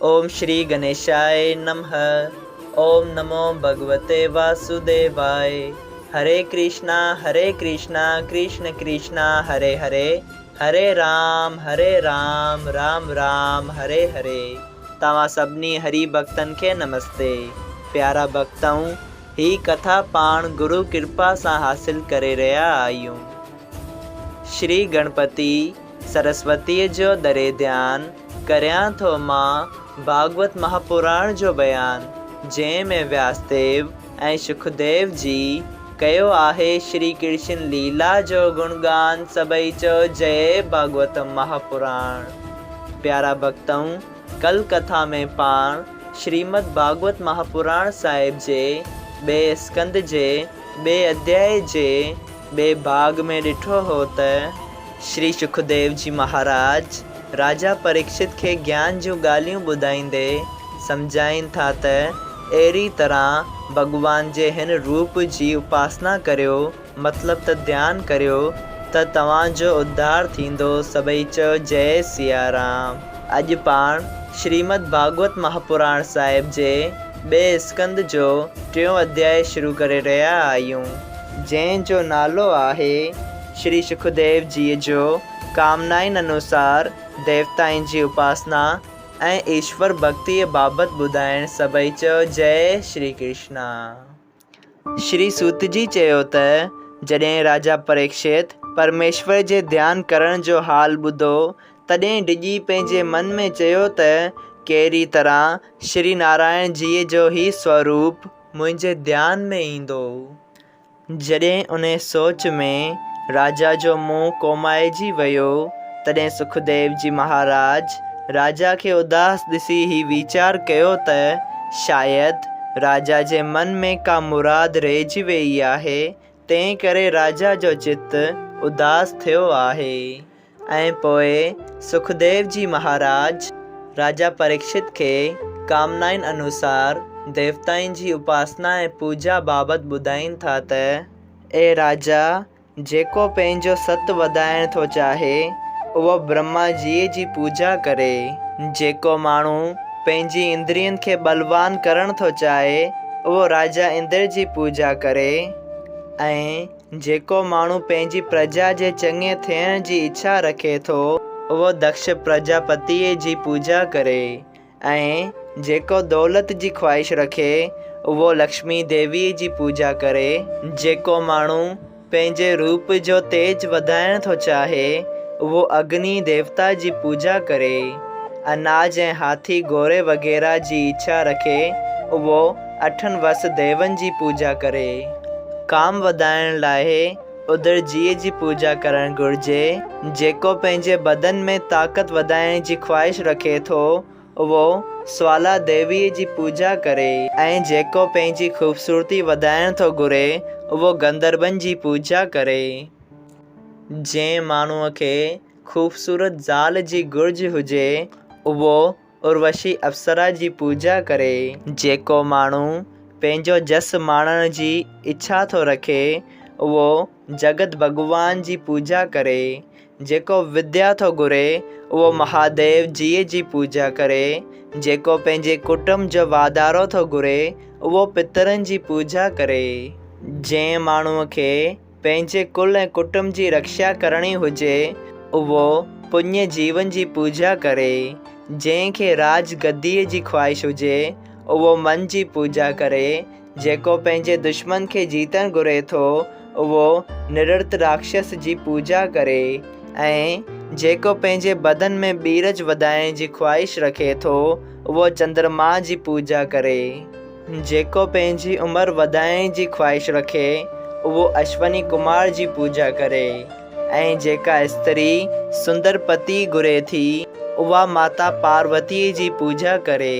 اوم شري گنيشاء نمه اوم نمو ڀڳوتي واسوديواء هري ڪرشنا هري ڪرشنا ڪرشن ڪرشنا هري هري هري رام هري رام رام رام هري هري توهان سڀني هري ڀڳتن کي نمستي پيارا ڀڳتؤ هي ڪٿا پاڻ گرو ڪرپا سان حاصل ڪري رهيا آهيون. شري گڻپتي سرسوتيء جو دري ڌيان ڪريان ٿو مان ڀاڳوت مهاپراڻ جو بيان، جنهن ۾ وياسديو ۽ شڪديو جي ڪيو آهي شري ڪرشن ليلا جو گڻگان سڀئي چئو جئي ڀاڳوتم مهاپراڻ. پيارا ڀڳتؤ ڪل ڪٿا ۾ پاڻ شريمد ڀاڳوت مهاپراڻ صاحب جي ٻئي اسڪنڌ جي ٻئي اڌيائي جي ٻئي ڀاڳ ۾ ڏٺو هو ته شري شڪديو جي مهاراج راجا پريڪشت کي گيان جون ڳالهيون ٻڌائيندي سمجهائين ٿا ته اهڙي طرح ڀڳوان جي هن روپ جي اپاسنا ڪريو مطلب ته ڌيان ڪريو ته توهان جو اڌار ٿيندو سڀئي چئو جئي سيارام. اڄ پاڻ شريمد ڀاڳوت مهاپراڻ صاحب جي ٻئي اسڪنڌ جو ٽيون اڌيائي شروع ڪري رهيا آهيون. جنهن جو نالو آهي شري شڪديو جيء جو ڪامنائن انوسار ديوتائن جي اپاسنا ۽ ايشور ڀڳتيء بابت ٻڌائڻ سڀئي چئو جئي شري ڪرشنا. شري سوت جي چيو ته جڏهن راجا پريڪشت پرميشور جي ڌيان ڪرڻ جو حال ٻڌو تڏهن ڊڄي پنهنجي من ۾ چيو ته ڪهڙي طرح شري نارائڻ جيء جو هي سوروپ منهنجي ڌيان ۾ ايندو. جڏهن انهي سوچ ۾ راجا جو منهن ڪومائجي ويو، تڏهن سکديو جي مهاراج راجا کي اداس ڏسي هي ويچار ڪيو ته شايد راجا جي من ۾ ڪا مراد رهجي ويئي آهي، تنهن ڪري راجا جو چت اداس ٿيو آهي. ۽ پوء سکديو جي مهاراج راجا پريڪشت کي ڪامنائن انوسار ديوتائن جي اپاسنا ۽ پوڄا بابت ٻڌائين ٿا ته، اي راجا! جيڪو پنهنجو ست وڌائڻ ٿو چاهي، اهو برهما جيء جي پوڄا ڪري. جيڪو ماڻهو پنهنجي اندرين کي ٻلوان ڪرڻ ٿو چاهي، اهو راجا اندر جي پوڄا ڪري، ۽. جيڪو ماڻهو پنهنجي پرجا جي چڱي ٿيڻ جي اڇا رکي ٿو، اهو دڪش پرجاپتيء جي پوڄا ڪري، ۽ جيڪو دولت جي خواهش رکي، اهو لڪشمي ديويء جي پوڄا ڪري. جيڪو ماڻهو پنهنجي روپ جو تيج وڌائڻ ٿو چاهي، اهو اگني ديوتا جي پوڄا ڪري. اناج ۽ هاٿي گهوڙي وغيره جي اڇا رکي، اهو اٺن وس ديون جي پوڄا ڪري. ڪام وڌائڻ لاء ادر جيء جي پوڄا ڪرڻ گهرجي. جيڪو پنهنجي بدن ۾ طاقت وڌائڻ جي خواهش رکي ٿو، اهو سوالا ديويء جي پوڄا ڪري ۽ جيڪو پنهنجي خوبصورتي وڌائڻ ٿو گهري، اهو گندربن جي پوڄا ڪري. جنهن ماڻهوء کي خوبصورت زال جي گهرج هجي، اهو اروشي اپسرا جي پوڄا ڪري. جيڪو ماڻهو پنهنجو جس ماڻڻ جي اڇا ٿو رکي، اهو جڳت ڀڳوان جي پوڄا ڪري. جيڪو وديا ٿو گهري، اهو مهاديو جيء جي پوڄا ڪري. جيڪو پنهنجي ڪٽنب جو واڌارو ٿو گهري، اهو پترن جي پوڄا ڪري. جنهن ماڻهوء کي پنهنجي ڪل ۽ ڪٽنب جي رڪشا ڪرڻي هجي، اهو پڃ جيون جي پوڄا ڪري. جنهن کي راج گديء جي خواهش هجي، اهو من جي پوڄا ڪري. جيڪو پنهنجي دشمن کي جيتڻ گهري ٿو، اهو نررت راڪشس جي پوڄا ڪري ۽ جيڪو پنهنجي بدن ۾ ٻيرج وڌائڻ جي خواهش رکي ٿو، اهو چندرما جي پوڄا ڪري. جيڪو پنهنجي عمر وڌائڻ جي خواهش رکي، اهو اشوني ڪمار جي پوڄا ڪري ۽ جيڪا استري سندر پتي گهري ٿي، اها ماتا پاروتيء جي پوڄا ڪري.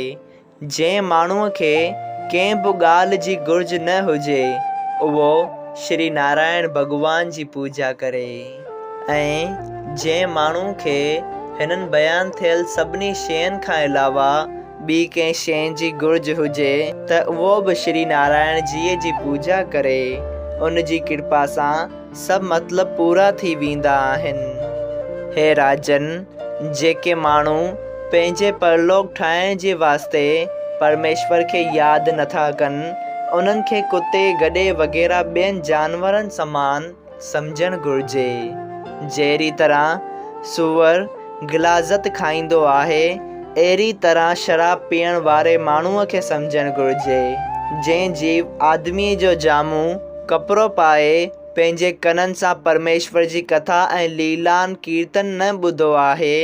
جنهن ماڻهوء کي ڪنهن به ڳالهه جي گهرج نه هجي، اهو شري نارائڻ ڀڳوان جي پوڄا ڪري ۽ جنهن ماڻهوء کي هنن بيان ٿيل سڀني شين کان علاوه ٻي ڪنهن شيء جي گهرج هجي ته اهو به شري نارائڻ جيء جي پوڄا ڪري. ان جي ڪرپا سان سڀ مطلب پورا ٿي ويندا آهن. هي راجن! جيڪي ماڻهو پنهنجي پرلوڪ ٺاهڻ جي واسطي پرميشور کي ياد نٿا ڪن، انهن کي ڪتي، گڏي وغيره ٻين جانورن سمان سمجهڻ گهرجي. جهڙي طرح سوئر غلاظت کائيندو آهي، اهڙي طرح شراب پيئڻ واري ماڻهوء کي سمجهڻ گهرجي. جنهن جيو آدميء جو جامو، ڪپڙو، پائي پنهنجي ڪنن سان پرميشور جي ڪٿا ۽ ليلان ڪيرتن نه ٻڌو آهي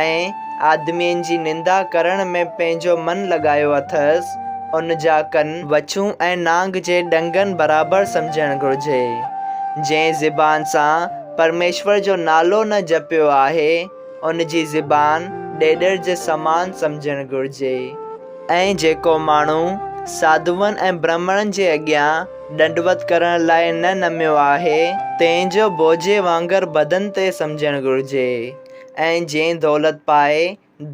۽ آدمين جي نندا ڪرڻ ۾ پنهنجو من لڳايو اٿس، ان جا ڪن وڇون ۽ نانگ جي ڏنگن برابر سمجهڻ گهرجي. جنهن زبان سان پرميشور جو نالو نه جپيو آهي، ان جي زبان ڏيڏر جي سمان سمجهڻ گهرجي. ۽ جيڪو ماڻهو ساڌوئن ۽ برهمڻن جي اڳيان ڏنڊوت ڪرڻ لاء نه نميو آهي، تنهن جو بوجي وانگر بدن تي سمجهڻ گهرجي. ۽ جنهن دولت پائي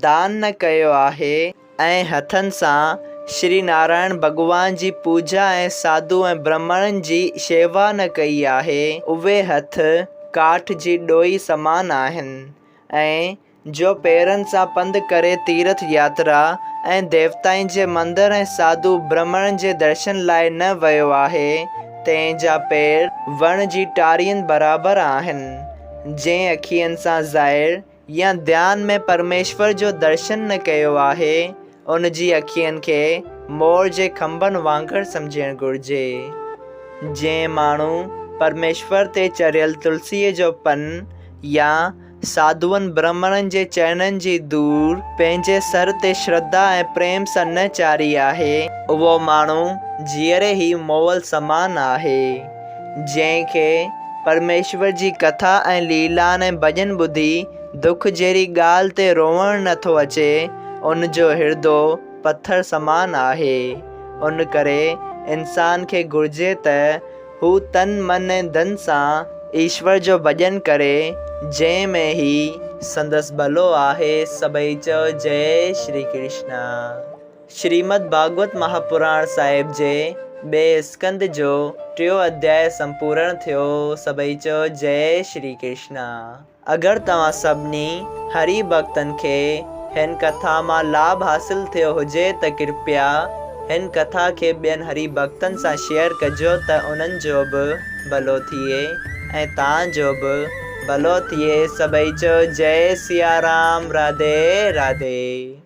دان نه ڪيو آهي ۽ هٿن سان شري نارائڻ ڀڳوان جي پوڄا ۽ ساڌو ۽ برهمڻن جي شيوا نه ڪئي آهي، اهي هٿ ڪاٺ جي ڏوئي سمان آهن ۽ جو پيرن سان پنڌ ڪري تيرٿ ياترا ۽ ديوتائن جي مندر ۽ ساڌو برهمڻن جي درشن لاء نه ويو آهي، تنهن جا پير وڻ جي ٽارين برابر آهن. جنهن اکين سان ظاهر يا ڌيان ۾ پرميشور جو درشن نه ڪيو آهي، ان جي اکين کي مور جي کنڀن وانگر سمجهڻ گهرجي. جنهن ماڻهو پرميشور تي چڙهيل تلسيء جو پن يا ساڌوئن برهمڻن جي چرڻن جي ڌوڙ پنهنجي سر تي شرڌا ۽ پريم سان نه چاڙهي آهي، اهو ماڻهو جيئري ئي مئل سمان آهي. جنهن کي پرميشور جي ڪٿا ۽ ليلان ۽ ڀڄن ٻڌي دک جهڙي ڳالهه تي روئڻ نه ٿو اچي، ان جو هردو پٿر سمان آهي. ان ڪري انسان کي گهرجي ته هو تن من ۽ ڌن سان ايشور جو ڀڄن ڪري، جنهن ۾ ئي سندس ڀلو آهي. سڀئي چئو جئي شري ڪرشنا. شريمد ڀاڳوت مهاپراڻ صاحب جي ٻئي اسڪنڌ جو ٽيون اڌياء سمپورڻ ٿيو سڀئي چئو جئي شري ڪرشنا. اگر توهان سڀني هري ڀڳتن کي هن ڪٿا مان لاڀ حاصل ٿيو هجي ته ڪرپيا هن ڪٿا کي ٻين هري ڀڳتن سان شيئر ڪجو ته انهن جو به ڀلو ٿئي ۽ توهان جو به ڀلو ٿئي سڀئي چئو جئي سيارام راڌي راڌي.